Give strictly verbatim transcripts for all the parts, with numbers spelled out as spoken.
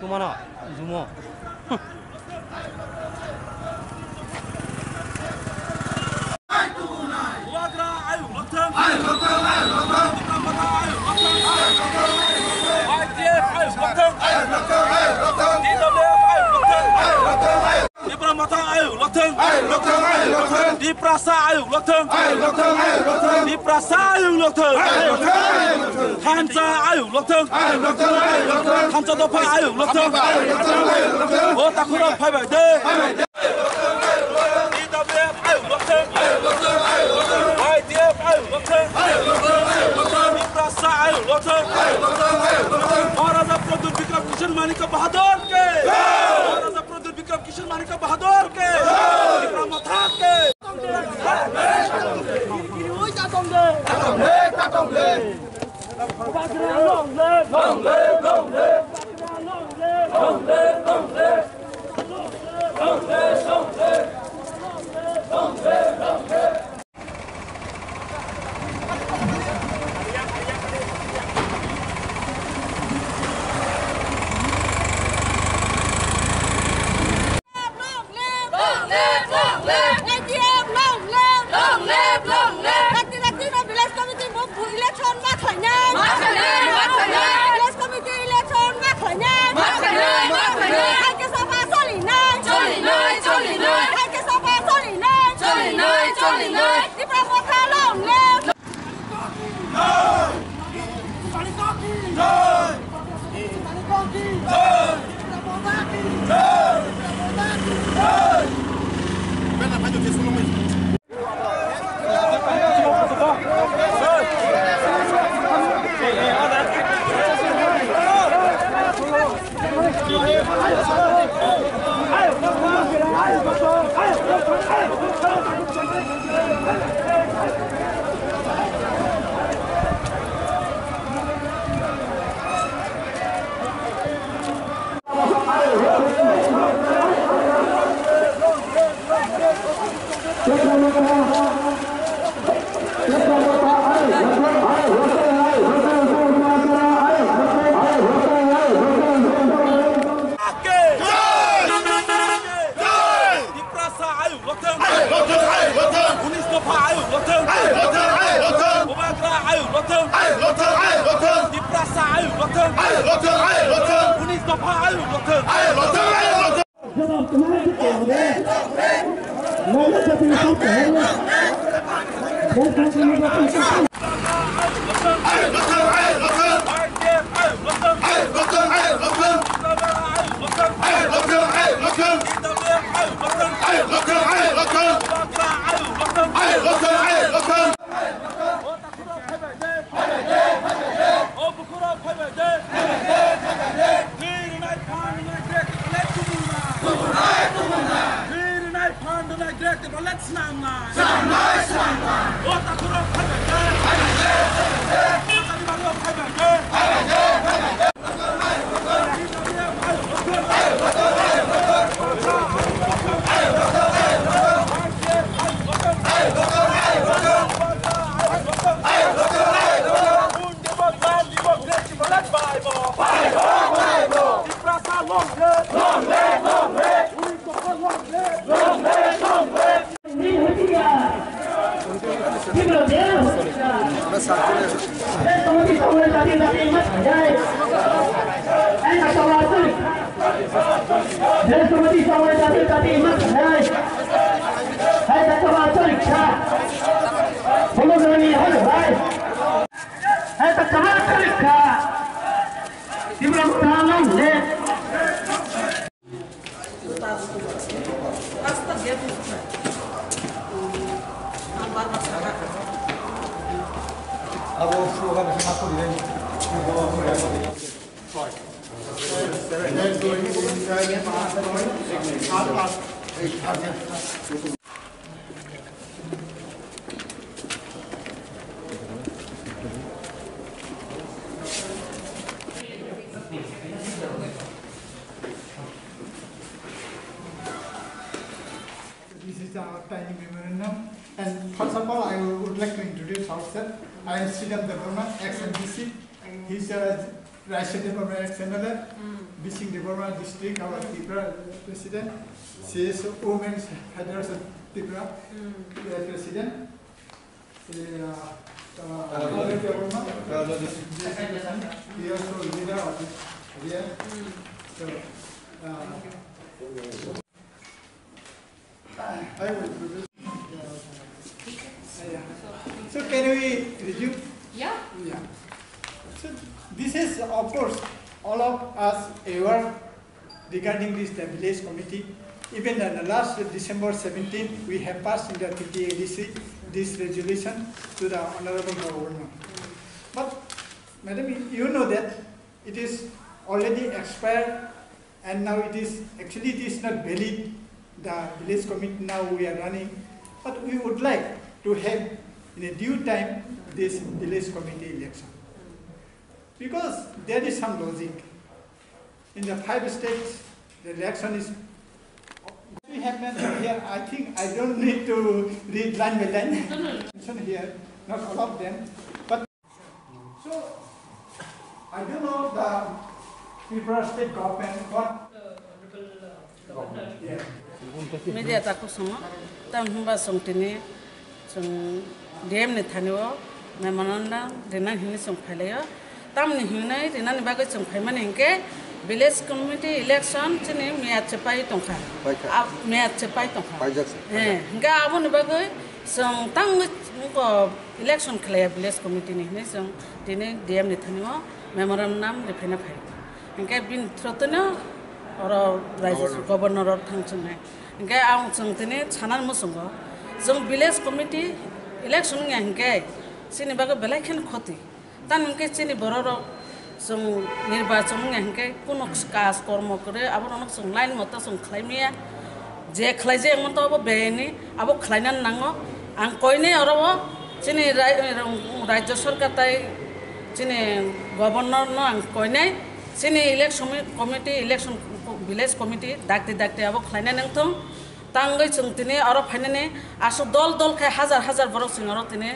Tumano, jumo. Bubagra ayuk lokthang. Ayuk lokthang, ayuk lokthang. Bubagra ayuk lokthang. Ayuk lokthang, ayuk lokthang. Y T F ayuk lokthang. Ayuk lokthang, ayuk lokthang. Y T W F ayuk lokthang. Ayuk lokthang, ayuk lokthang. Tipra Motha ayuk lokthang. Ayuk lokthang, ayuk lokthang. Tiprasa ayuk lokthang. Ayuk lokthang, ayuk lokthang. Tiprasa ayuk lokthang. Ayuk lokthang, ayuk lokthang. Thansa ayuk lokthang. Ayuk lokthang, ayuk lokthang. Thansa dopha ayuk lokthang. Ayuk lokthang, ayuk lokthang. O takhurok phaibai de. Phaibai de. T W F ayuk lokthang. Ayuk lokthang, ayuk lokthang. Y T F ayuk lokthang. Ayuk lokthang, ayuk lokthang. Tiprasa ayuk lokthang. Ayuk lokthang, ayuk lokthang. Maharaja Pradyut Bikram Kishan Manikya Bahadur ke. Jai. Maharaja Pradyut Bikram Kishan Manikya Bahadur ke. Jai. Tipra Motha ke. Long live! Long live! Long live! A D F long live! Long live! Long live! Dakti dakti no village committee bo election ma khlainai. Ma khlainai, ma khlainai. Village committee election ma khlainai. Ma khlainai, ma khlainai. Hai khe sapha solinai. Solinai, solinai. Hai khe sapha solinai. Solinai, solinai. Tipra Motha long live! Tiprasa ayuk lokthang. Ayuk lokthang, ayuk lokthang. Unis dopha ayuk lokthang. Ayuk lokthang, ayuk lokthang. Bubagra ayuk lokthang. Ayuk lokthang, ayuk lokthang. Tiprasa ayuk lokthang. Ayuk lokthang, ayuk lokthang. Unis dopha ayuk lokthang. Ayuk lokthang, ayuk lokthang. Abo sugar sama kuri dai. This is our tiny memorandum. And first of all, I would like to introduce ourselves. I am Sridhar Debbarma, ex M D C. He's a Raisa Debbarma, ex M L A, Bising Debbarma district, our Tripura president. She is Women's Federation Tripura, uh, president. She, uh, uh, Debbarma. He also leader of this area. So, uh, I will introduce. Yeah. So can we resume? Yeah. Yeah. So this is, of course, all of us aware regarding this, the village committee. Even in the last December seventeenth, we have passed in the T T A D C this resolution to the Honorable Governor. But, Madam, you know that it is already expired and now it is, actually it is not valid, the village committee now we are running, but we would like to have in a due time this village committee election. Because there is some logic. In the five states, the election is, we have mentioned here, I think I don't need to read line by line. No, no, no. Mentioned here, not all of them, but So, I don't know the Tripura state government, what. Media takhuk somo, tam hwnba chwng tini chwng D M ni thani o memorandum rinani hwnwi chwng phailaio. Tamni hwnwi rinani bagwi chwng phaimani hinkhe village committee election chini miyat se pai tongkha. Paikha. Ab-, miyat se pai tongkha. Paijak se. He, hinkhe aboni bagwi chwng tangwi election khlaiya village committee ni hinwi chwng tini D M ni thani o memorandum riphaina phai. Hinkhe bini through tino oro raijyo Governor. Governor oro thang chwngnai. Hinkhe ang chwng tini sanani muchungo chwng village committee election wngya hinkhe chini bagwi belai kheno khoti. Tamo hinkhe chini borok rok chwng nirbachon wngya hinkhe kunu kaj kormo kwrwi aborok no chwng line moto chwng khlai maya. Je khlaijak wngma to abo beyani, abo khlainani nango. Ang koinai oro o chini rai-, rajya sarkar tai chini governor no ang koinai chini election committee, election village committee dakti dakti abo khlainani wngthung. Tangwi chwng tini oro phainani aswk dol dol khe hajar hajar borok chwng oro tini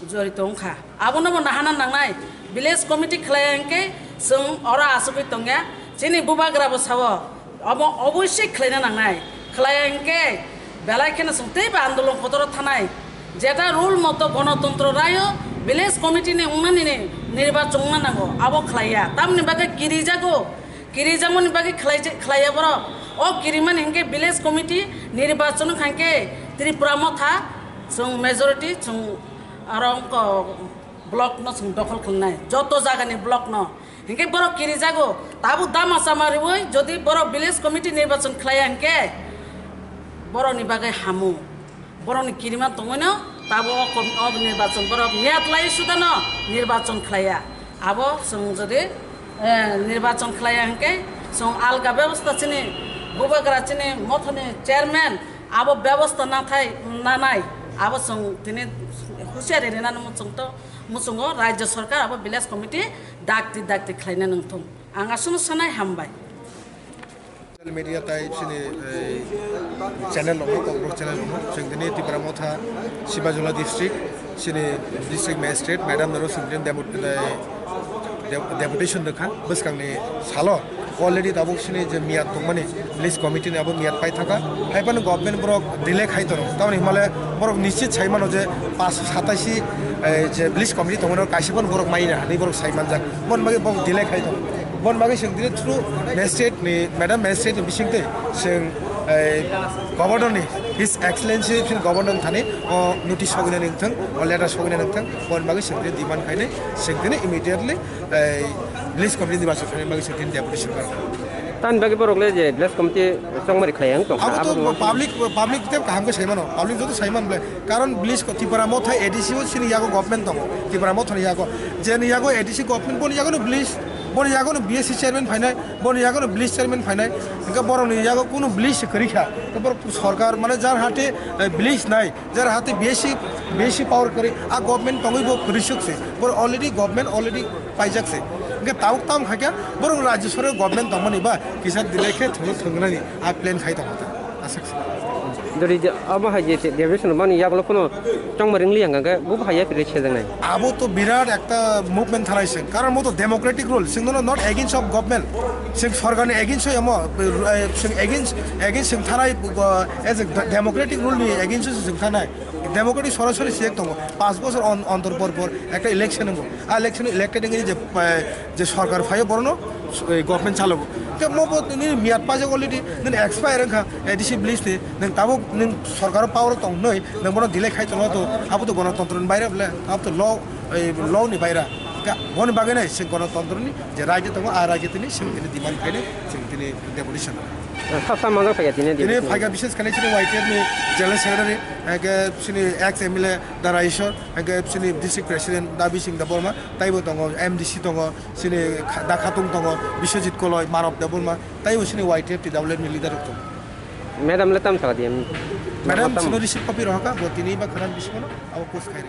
jorito wngkha. Abono bo nahana nangnai, village committee khlaiya hinkhe chwng oro achugwi tongya. Chini bubagra bo sao, obo oboisoi khlaina nangnai. Khlaiya hinkhe belai kheno chwng teibo andolon kotoro thanai. Jeta rule moto gonotontro rayo village committee ni wngnani ni nirbachon wngna nango, abo khlaiya. Tamoni bagwi kirijago, kirijakmani bagwi khlaija-, khlaiya borok. O kirimani hinkhe village committee nirbachon wngkha hinkhe Tripura motha chwng majority chwng aro wngkha block no chwng dokhol khlwnai, joto jaga ni block no. Hinkhe borok kirijago, tabuk dama sama riwi jodi borok village committee nirbachon khlaiya hinkhe borok ni bagwi hamu. Borok ni kirima tongwi no tabuk o kom-, o nirbachon borok miyat lai suda no nirbachon khlaiya. Abo chwng jodi, eh, nirbachon khlaiya hinkhe chwng alga bebosta chini bubagra chini mothani chairman abo bebosta nathai nanai abo chwng tini husiari rinani muchung to. Muchungo Rajya Sarkar abo village committee dakti dakti khlaina nangthung. Ang aswkno sanai, hambai. Social media tai chini, eh, channel rokno, Kokborok channel rokno, chwng tini Tipra Motha, Sibajola district, chini district magistrate, madam noro chwng tini demo-, eh, de-, deputation rwkha, bwskangni salo. Already tabuk sini je miyat tongmani list committee ni abo miyat pai thangkha. Hai phano government borok delay khai tono. Tamoni himale borok nischit sai mano je panch satais, eh, je list committee tongmani kaisa phano borok mai na, hinwi borok sai manjak. Bon bagwi borok delay khai tono. Bon bagwi chwng tini through magistrate ni, madam magistrate ni bisingtwi chwng, eh, governor ni, His Excellency chini governor thani o notice sogwina nangthang, o letter sogwina nangthang. Bon bagwi chwng tini demand khainai, chwng tini immediately ei village committee ni bwswk thani bagwi se tini deputation bai. Tamni bagwi borok le je village committee chongmari khlai ang tong kha, Abo to abo public, public te kaham khe sai mano, public joto sai man ble. Karon village ko Tipra Motha A D C o chini yago government tongo, Tipra Motha ni yago. Je ni yago A D C government, boni yago no village Boni yago no B S C chairman phainai, boni yago no village chairman phainai, hingke borok ni yago kunu village se kwrwi kha. Hingke borok sorkar mane jar hate, eh, village nai, jar hate B S C, B S C power kwrwi, a government tongwi bo kwrwi suk se. Borok already government already paijak se. Hingke tabuk tam khaikha, borok rajya sorkar government tongmani ba kisa delay khe thwngwi thwngnaini a plan khai tongo ta. Aswk se. Dori je abo hai je te deviation mani yagulo kuno chongma ringli yang ga bu hai ya pire se jangnai. Abo to birat ekta movement thanai se. Karon mo to democratic rule. Sing no not against of government. Sing sorkar ni against o amo, eh, sing against, against sing thanai, eh, as a democratic rule ni against o sing thanai. Democratic sorasori siyek tongo. Panch bosor on-, ontor por por ekta election wngo. A election elected wngwi je, eh, je sorkar phaio borokno, eh, government chalogo. Te mo bo nini miyat pajak already, nini expire wngkha A D C village ni, nwng tabuk nwng sorkaro power tong hnoi, nwng bono delay khai tongo to, abo to gonotontro ni baire bole, abo to law, eh, law ni baira. Ka-, boni bagwi nai se gonotontro ni je raijyo tongo, a raijyo tini se tini demand khainai, se tini devolution. Sasa manjak phaiya tini Tini devolution. Phaikha bishes khainai chini Y T F ni General Secretary, hingke chini ex M L A Dara Ishwar, hingke chini District President Dabi Singh Debbarma, taibo tongo, M D C tongo, chini Kha-, Da Khatung tongo, Biswajit Koloi, Manav Debbarma, taibo chini Y T F T W F ni leader rok tongo. Madam le tam saka diya. Madam, tam. Chini receipt copy rohaka, bo tini ba khana bisingo no, abo post khairi.